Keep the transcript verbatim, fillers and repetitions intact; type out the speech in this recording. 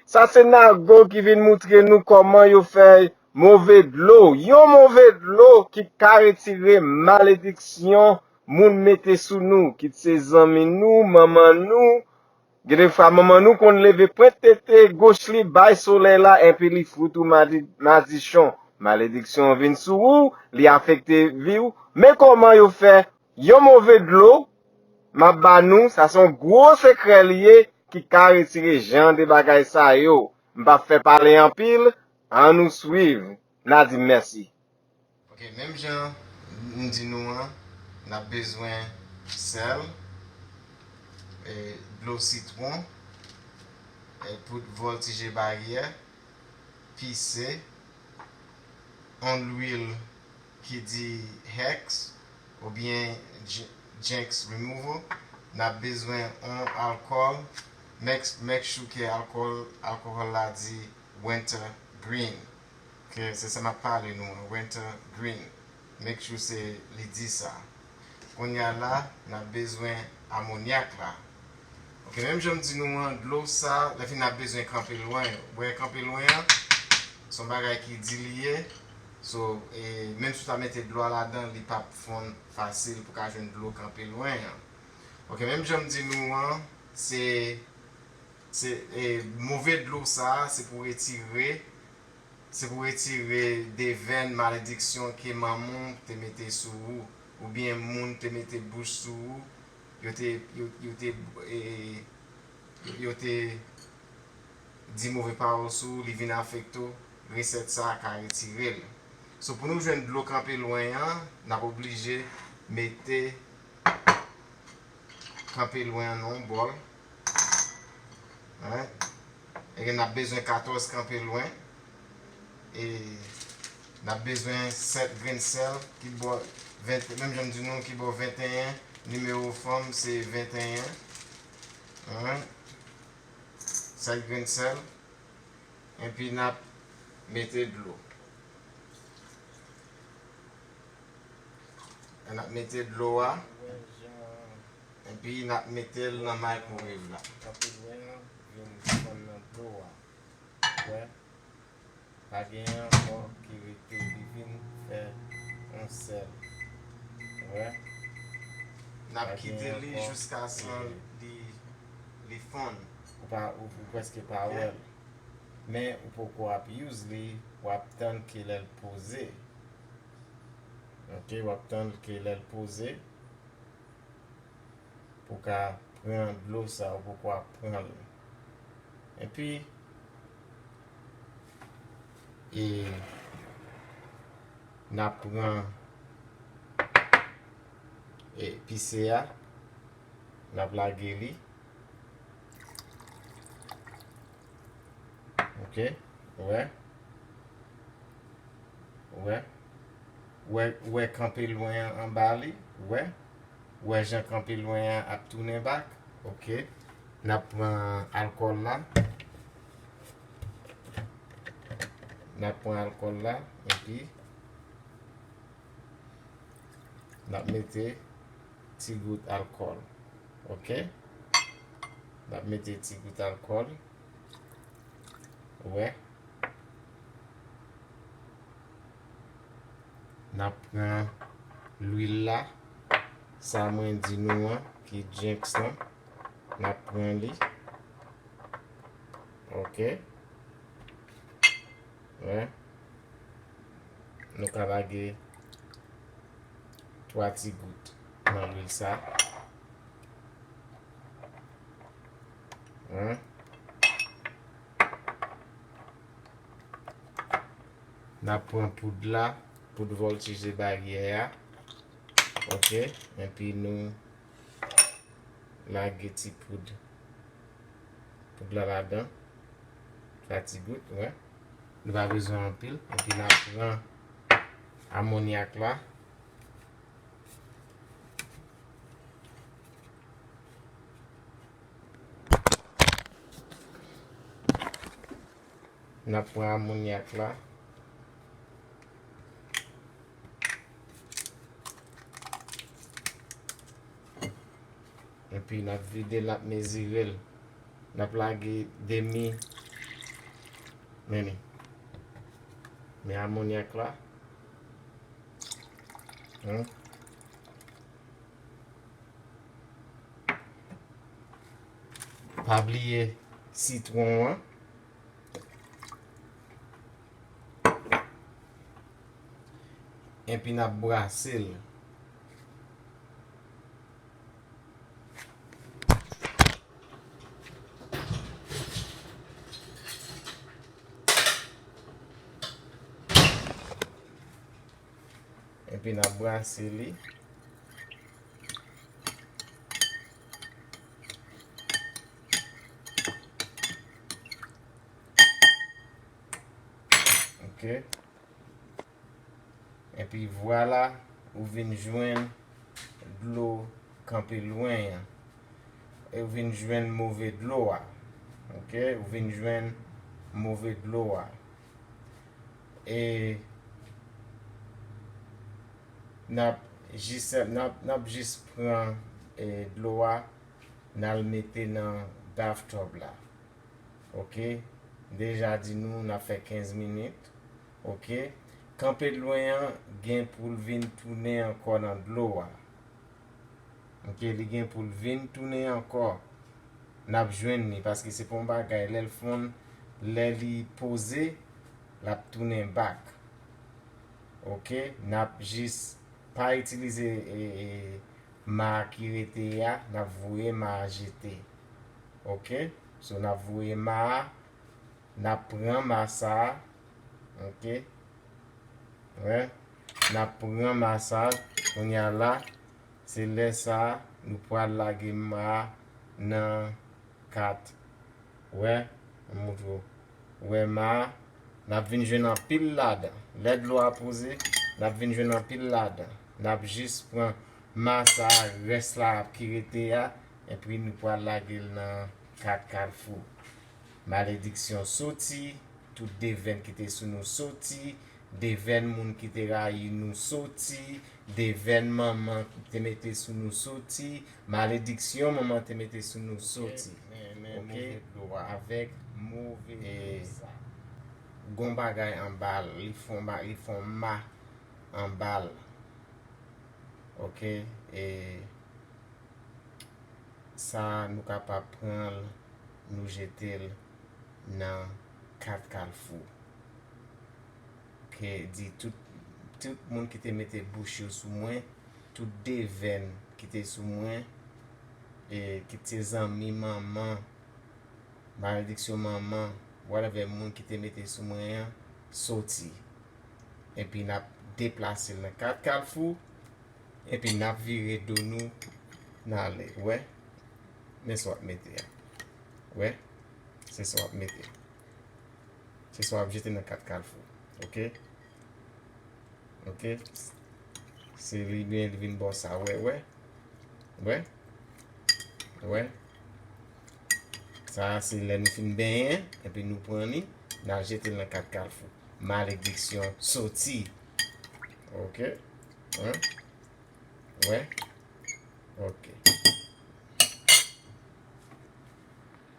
Sa se Nago ki vin moutre nou kòman yo fè move dlo. Yon move dlo ki ka retire malediksyon moun mete sou nou, kit se zanmi nou, manman nou. Gen de fwa manman nou konn leve pwent tete goch li bay solèy la, enpi li fout ou madi-, madichon. Malediksyon an vin sou ou, li afekte vi w. Men kòman yo fè yon move dlo, m ap ba nou, sa se yon gwo sekrè li ye, ki ka retire jan de bagay sa yo. M p ap fè pale anpil, ann nou swiv. N a di mèsi. Ok, menm jan m di nou an, n ap bezwen sèl, e, dlo sitwon, e, poud vòltije baryè, pise, yon lwil ki di Hex oubyen J-, Jinx Removal. N ap bezwen yon alkòl. Make, make sure ke alkòl, alkòl la di Winter Green. Ke se sa m ap pale nou an, Winter Green. Make sure se li di sa. Kounye a la, n ap bezwen amonyak la. Ok, menm jan m di nou an, dlo sa, lè fini n ap bezwen kanpe lwen. Ou wè kanpe lwen an, se yon bagay ki di li ye. So, e, menm si w ta mete dlo a ladan, li p ap fonn fasil pou ka jwenn dlo kanpe lwen an. Ok, menm jan m di nou an, se, se, e, move dlo sa, se pou retire, se pou retire de vèn malediksyon ke manman w te mete sou ou, oubyen moun te mete bouch sou ou, yo te, yo, yo te, e, yo te di move pawòl sou ou, li vin afekte w, resèt sa a ka retire l. So, pou nou jwenn dlo kanpe lwen an, n ap oblije mete kanpe lwen an nan yon bòl. Right? E n ap bezwen katòz kanpe lwen. E n ap bezwen sèt grenn sèl, ki bò ven, menm jan m di nou, ki bò venteyen, nimewo fanm se venteyen. Right? Sèt grenn sèl. Epi n ap mete dlo. N ap mete dlo a. Epi n ap mete l nan microwave la. Kanpe lwen an vin fonn nan dlo a. Wè. Pa gen ankò ki rete, li vin fè yon sèl. Wè. N ap kite li jiskasan li, li fonn. Ou pa, ou, ou prèske pa wè l. Men ou poko ap use li, w ap tann ke lè l poze. Ok, w ap tann ke lè l poze. Pou ka pran dlo sa, ou poko ap pran l. Epi, e, n ap pran, e, pise a, n ap lage li. Ok, ou wè. Ou wè. Ou wè, ou wè kanpe lwen an anba li. Ou wè. Ou wè jan kanpe lwen an ap tounen back. Ok. N ap pran alkòl la. N ap pran alkòl la. Epi, n ap mete ti gout alkòl. Ok. N ap mete ti gout alkòl. Ou wè. N ap pran lwil la. Sa mwen di nou an, ki Jinx lan. N ap pran li. Ok. Wè. Nou ka lage twa ti gout nan lwil sa. Hein? N ap pran poud la, poud vòltije baryè a. Ok, epi nou lage ti poud, poud la ladan. Sa ti gout, wè. Nou pa bezwen anpil. Epi n ap pran amonyak la. N ap pran amonyak la. Epi n ap vide l, n ap mezire l. N ap lage demi, Men li. Men amonyak la. Hmm. Pa bliye sitwon an. Epi n ap brase l. Epi n ap brase li. Ok. Epi vwala, ou vin jwenn dlo kanpe lwen an. E ou vin jwenn move dlo a. Ok, ou vin jwenn move dlo a. E n ap jis, n ap, n ap jis pran, e, dlo a, n al mete nan bathtub la. Ok, deja di nou n ap fè kenz minit. Ok, kanpe lwen an gen pou l vin tounen ankò nan dlo a. Ok, li gen pou l vin tounen ankò. N ap jwenn li, paske se pa yon bagay, lè l fonn, lè li poze, l ap tounen back. Ok, n ap jis pa itilize, e, e, ma ki rete a, n ap voye ma a jete. Ok, so n ap voye ma a, n ap pran ma sa a. Ok, wè, n ap pran ma sa a. Kounye a la, se lè sa a nou pral lage ma a nan kat. Wè, m montre w. Wè ma a, n ap vin jwenn anpil ladan. Lè dlo a poze, n ap vin jwenn anpil ladan. N ap jis pran ma sa a, rès la ki rete a, epi nou pral lage l nan kat kalfou. Malediksyon soti, tout devèn ki te sou nou soti, devèn moun ki te rayi nou soti, devèn manman te mete sou nou soti, malediksyon manman te mete sou nou soti. Men, men, ok, move dlo a. Avèk move dlo sa. Gon bagay anba l, li fon ba, li fon ma anba l. Ok, e sa nou kapab pran l, nou jete l nan kat kalfou. Ke di tout, tout moun ki te mete bouch yo sou mwen, tout devèn ki te sou mwen, e ki te zanmi manman, malediksyon manman, whatever moun ki te mete sou mwen an, soti. Epi n ap deplase l nan kat kalfou, epi n ap vire do nou, n ale. Wè, men sa w ap mete a. Wè, se sa w ap mete. Se sa w ap jete nan kat kalfou. Ok? Ok? Se li byen, li vin bò sa. Wè, wè. Wè. Wè. Sa a se lè nou fin benyen, epi nou pran li, n al jete l nan kat kalfou. Malediksyon soti. Ok? Hein? Wè? Ok.